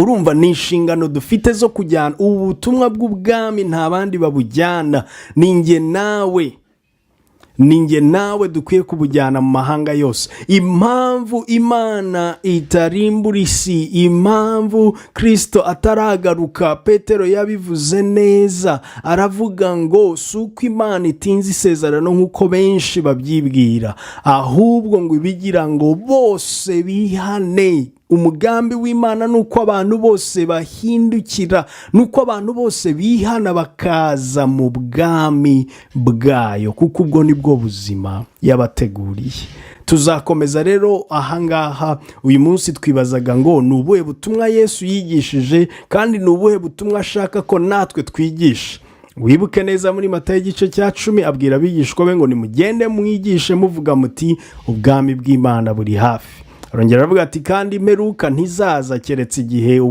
Urumva ni inshingano dufite zo kujyana ubu butumwa bw'ubwami. Nta bandi babujyana, ni njye nawe, ni njye nawe dukwiye kubujyana mu mahanga yose. Impamvu Imana itarimbura isi, impamvu Kirisito ataragaruka, Petero yabivuze neza, aravuga ngo si uko Imana itinze isezerano nk'uko benshi babyibwira, ahubwo ngo ibigira ngo bose bihane. Umugambi w'Imana ni uko abantu bose bahindukira, ni uko abantu bose bihana bakaza mu bwami bwayo, kuko ubwo ni bwo buzima yabateguriye. Tuzakomeza rero ahangaha. Uyu munsi twibazaga ngo ni ubuhe butumwa Yesu yigishije, kandi ni ubuhe butumwa ashaka ko natwe twigisha? Wibuke neza, muri Matayo igice cya 10, abwira abigishwa be ngo nimugende mwigishe muvuga muti: "Ubwami bw'Imana buri hafi." Arongera aravuga ati: "Kandi imperuka ntizaza keretse igihe